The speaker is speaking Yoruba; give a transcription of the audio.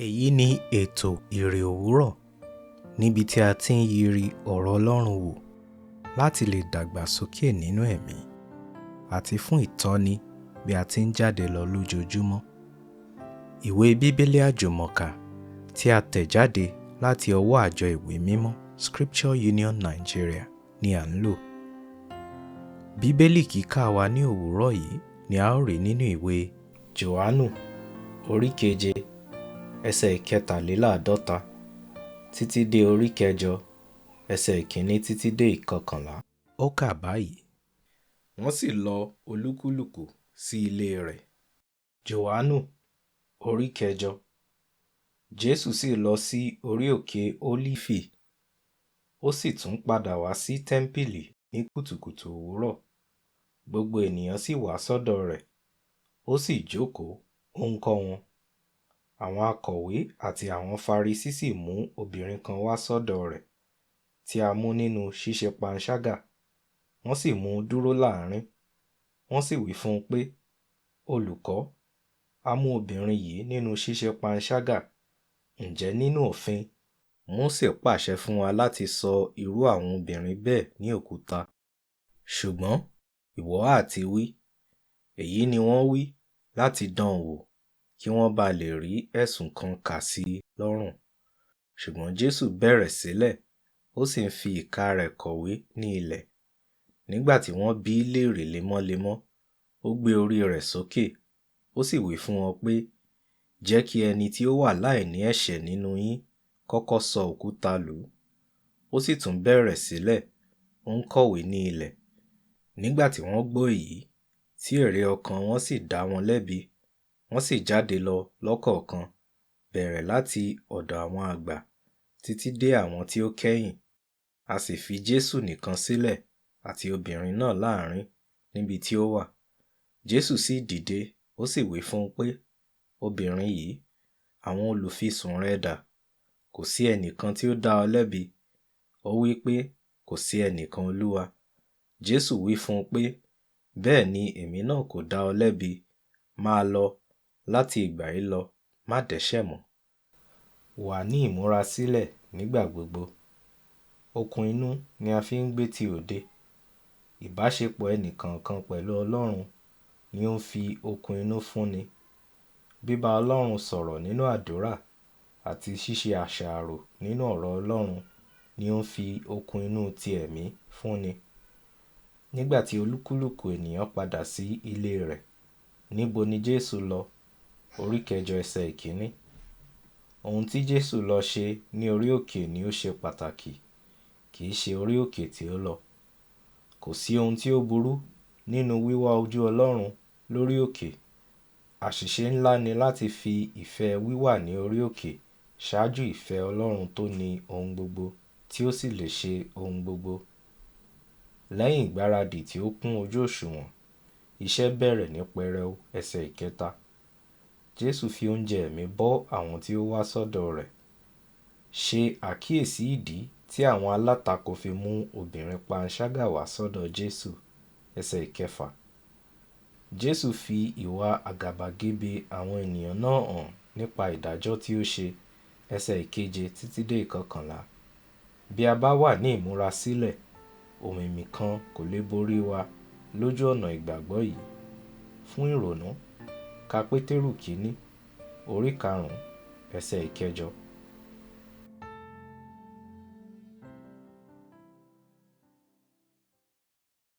Èyí ni ètò Ìrè Òwúrọ̀ níbi tí a ti ń yiri ọ̀rọ̀ Ọlọ́run wò láti lè dàgbàsókè nínú ẹ̀mí àti fún ìtọ́ni bí a ti ń jáde lọ lójoojúmọ́. Ìwé Bíbélì Àjùmọ̀kà tí a tẹ̀ jáde láti ọwọ́ àjọ ìwé mímọ́ Scripture Union Nigeria ni à ń lò. Bíbélì kíkà wa ní òwúrọ̀ yìí ni a ó rí nínú ìwé Jòhánù orí 7 ẹsẹ̀ 53 títí dé orí 8 ẹsẹ̀ 1 títí dé 11. Ó kà báyìí. Wọ́n sì lọ olúkúlùkù sí ilé rẹ̀. Jòhánù orí 8. Jésù sì lọ sí orí òkè Ólífì. Ó sì tún padà wá sí tẹ́ḿpìlì ní kùtùkùtù òwúrọ̀. Gbogbo ènìyàn sì wá sọ́dọ̀ rẹ̀. Ó sì jókòó, ó ń kọ́ wọn. Àwọn akọ̀wé àti àwọn Farisí sì mú obìnrin kan wá sọ́dọ̀ rẹ̀ tí a mú nínú ṣíṣe panṣágà. Wọ́n sì mú un dúró láàrín. Wọ́n sì wí fún un pé, Olùkọ́, a mú obìnrin yìí nínú ṣíṣe panṣágà. Ǹjẹ́ nínú òfin, Mósè pàṣẹ fún wa láti sọ irú àwọn obìnrin bẹ́ẹ̀ ní òkúta. Ṣùgbọ́n ìwọ ha ti wí? Èyí ni wọ́n wí láti dán an wò kí wọ́n ba lè rí ẹ̀sùn kan kà sí i lọ́rùn. Ṣùgbọ́n Jésù bẹ̀rẹ̀ sílẹ̀, ó sì ń fi ìka rẹ̀ kọ̀wé ní ilẹ̀. Nígbà tí wọ́n bi í léèrè lemọ́lemọ́, ó gbé orí rẹ̀ sókè, ó sì wí fún wọn pé, Jẹ́ kí ẹni tí ó wà láìní ẹ̀ṣẹ̀ nínú yín kọ́kọ́ sọ òkúta lù ú. Ó sì tún bẹ̀rẹ̀ sílẹ̀, ó ń kọ̀wé ní ilẹ̀. Nígbà tí wọ́n gbọ́ èyí, tí èrè ọkàn wọn sì dá wọn lẹ́bi, wọ́n sì jáde lọ lọ́kọ̀ọ̀kan, bẹ̀rẹ̀ láti ọ̀dọ̀ àwọn àgbà títí dé àwọn tí ó kẹ́yìn. A sì fi Jésù nìkan sílẹ̀ àti obìnrin náà láàrín níbi tí ó wà. Jésù sì dìde, ó sì wí fún un pé, Obìnrin yìí, àwọn olùfisùn rẹ dà? Kò sí ẹnìkan tí ó dá ọ lẹ́bi. Ó wí pé, Kò sí ẹnìkan, Olúwa. Jésù wí fún un pé, Bẹ́ẹ̀ ni èmi náà kò dá ọ lẹ́bi. Máa lọ, láti ìgbà yìí lọ, má dẹ́ṣẹ̀ mọ́. Wà ní ìmúrasílẹ̀ nígbà gbogbo. Okun inú ni a fi ń gbé ti òde. Ìbáṣepọ̀ ẹnì kọ̀ọ̀kan pẹ̀lú Ọlọ́run ni ó ń fi okun inú fúnni. Bíbá Ọlọ́run sọ̀rọ̀ nínú àdúrà àti ṣíṣe àṣàrò nínú ọ̀rọ̀ Ọlọ́run ni ó ń fi okun inú ti ẹ̀mí fúnni. Nígbà tí olúkúlùkù ènìyàn padà sí ilé rẹ̀, níbo ni Jésù lọ? Orí 8 ẹsẹ̀ 1. Ohun tí Jésù lọ ṣe ní orí òkè ni ó ṣe pàtàkì, kì í ṣe orí òkè tí ó lọ. Kò sí ohun tí ó burú nínú wíwá ojú Ọlọ́run lórí òkè. Àṣìṣe ńlá ni láti fi ìfẹ́ wíwà ní orí òkè ṣáájú ìfẹ́ Ọlọ́run tó ní ohun gbogbo tí ó sì lè ṣe ohun gbogbo. Lẹ́yìn ìgbáradì tí ó kún ojú òṣùwọ̀n, iṣẹ́ bẹ̀rẹ̀ ní pẹrẹu ẹsẹ̀ 3. Jésù fi oúnjẹ ẹ̀mí bọ́ àwọn tí ó wá sọ́dọ̀ rẹ̀. Ṣe àkíyèsí ìdí tí àwọn alátakò fi mú obìnrin panṣágà wá sọ́dọ̀ Jésù, ẹsẹ̀ 6. Jésù fi ìwà àgàbàgebè àwọn ènìyàn náà hàn nípa ìdájọ́ tí ó ṣe, ẹsẹ̀ 7 títí dé 11. Bí a bá wà ní ìmúrasílẹ̀, òmìmí kan kò lè borí wa lójú ọ̀nà ìgbàgbọ́ yìí. Fún ìrònú, ka Pétérù 1, orí 5, ẹsẹ̀ 8.